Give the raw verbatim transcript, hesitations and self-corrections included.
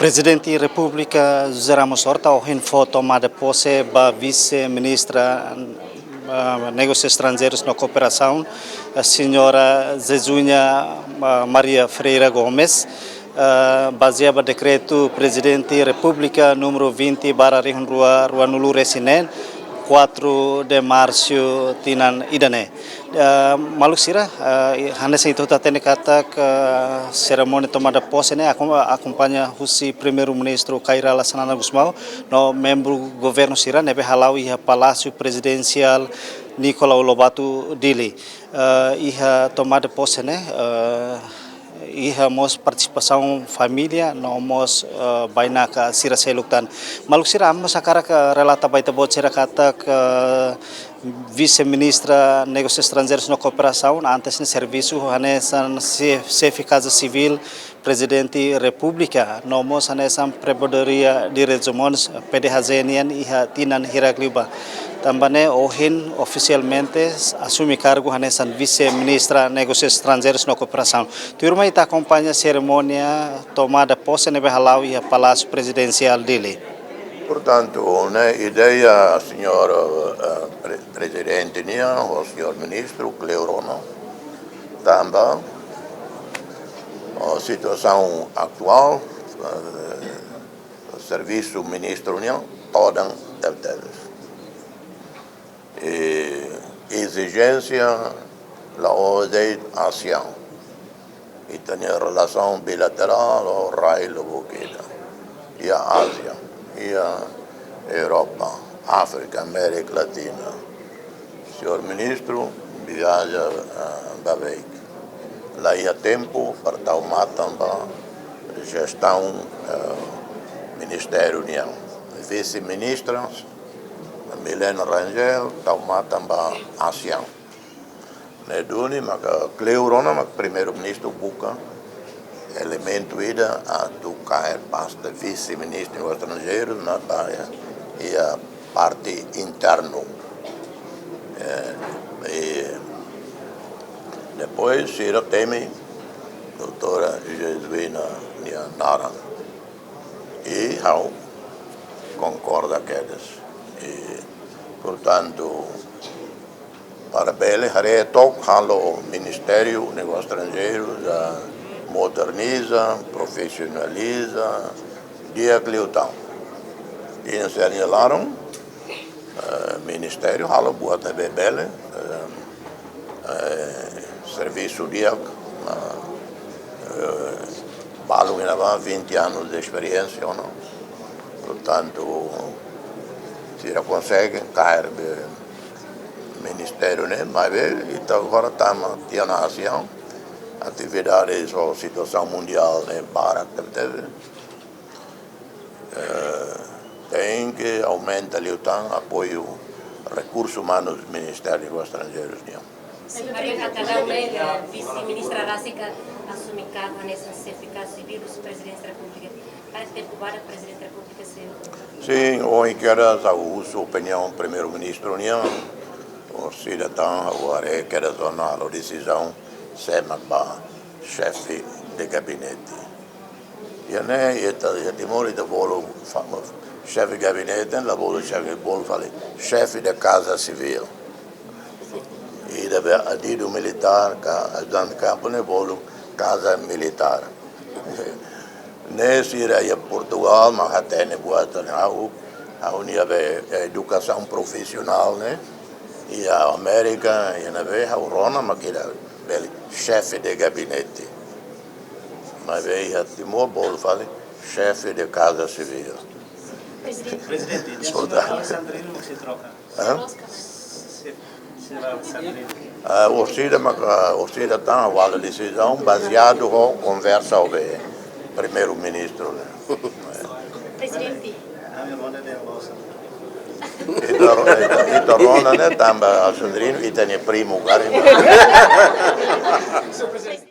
Prezidente Repúblika José Ramos Horta ohin fó tomada pose ba Vise-Ministra, ah, Negósius Estranjeirus no Kooperasaun, ah, Señora Zezuña, ah, Maria Ferreira Gomes, ah, bazeia ba Dekretu Prezidente Repúblika númeru vinte barra rihun rua ruanulu resin neen, quatro de março tinan ida-ne'e. Eh, maluk sira, eh, hanesan ita hotu hatene katak, eh, serimónia tomada pose ne'e akom-, akompaña husi Primeiru-Ministru Kay Rala Xanana Gusmão, no membru governu sira ne'ebé hala'o iha Palásiu Prezidensiál Nicolau Lobato Dili. Eh, iha tomada pose ne'e, eh, iha mós partisipasaun família, no mós, eh, bainaka sira seluk tan. Maluk sira, ami mós hakarak relata ba ita-boot sira katak, eh, Vise-Ministra Negósius Estranjeirus no Kooperasaun, antes ne'e servisu hanesan xef-, xefe Kaza Sivíl Prezidente Repúblika, no mós hanesan Provedoria Direitus Umanus, P D H Z nian iha tinan hirak liubá. Tanba ne'e ohin ofisialmente asume kargu hanesan Vise-Ministra Negósius Estranjeirus no Kooperasaun. Tuirmai ita akompaña serimónia tomada pose ne'ebé hala'o iha Palásiu Prezidensiál Dili. Portantu, ne'e ideia señór, eh, pre-, prezidente nian, ho señór ministru, kleur ona. Tanba, eh, situasaun atuál, eh, servisu ministru nian todan tebetebes. I ezijénsia la'ós de'it ASEAN. Ita-nia relasaun bilaterál ho rai lubuk ida. Iha Ázia, iha Europa, Áfrika, Amérika Latina. Señór ministru viaja, ah, ba Beik. La iha tempu para tau matan ba jestaun, eh, ministériu nian. Vise-ministra Milena Rangel tau matan ba ASEAN. Ne'e duni maka kleur ona mak Primeiru-Ministru buka elementu ida atu kaer pasta Vise-Ministru Negósius Estranjeirus na ba iha parte internu. Eh, i depois sira temi doutora Zezuña nia naran. I ha'u konkorda kedas. I, portantu, para bele haree took halo Ministériu Negósius Estranjeirus, ah, moderniza, profisionaliza, di'ak liután. I hanesan nia laran, eh, ministériu halo buat ne'ebé bele, eh, eh, servisu di'ak, ah, eh, balun iha ne'ebá vinte anos de experiência, não? Portantu, sira konsege kaer ba ministériu ne'e, maibé ita agora tama tiha ona ASEAN, atividades ho situasaun mundiál ne'e barak tebetebes. Eh, tenke aumenta liután apoiu rekursus umanus Ministériu Negósius Estranjeirus nian. Sin, Maria Catalão, ne'e, eh, vise-ministra rasik asume kargu hanesan xefe Kaza Sivíl husi Prezidénsia Repúblika. Para tempu badak Prezidente Repúblika sei. Sin, ohin kedas ha'u husu opiniaun Primeiru-Ministru nian, orsida tan ha'u haree kedas ona halo desizaun sé mak ba xefe de gabinete. Iha ne'e, ita, iha Timor, ita bolu fa-, xefe gabinete, la bolu xefe, bolu fali xefe de Kaza Sivíl. Ida be adidu militár, ka ajudante kampu ne'e bolu Kaza Militár. Ne'e sira iha Portugal mak hatene buat ne'e, ha'u, ha'u-nia be edukasaun profisionál ne'e. Iha Amérika, iha ne'ebé, ha'u rona mak ida bele xefe de gabinete. Maibé iha Timor bolu fali xefe de Kaza Sivíl. Prezidente. Prezidente, Portantu. Alexandrino sei troka. Hã? Se-, será Alexandrino? Ah, orsida maka, orsida tan halo desizaun bazeadu ho konversa ho be Primeiru-Ministru, ne'e. Prezidente. Ami rona de bolsa. Ita ro-, ita, ita rona ne'e tanba Alexandrino ita-nia primu karik. Señór Prezidente.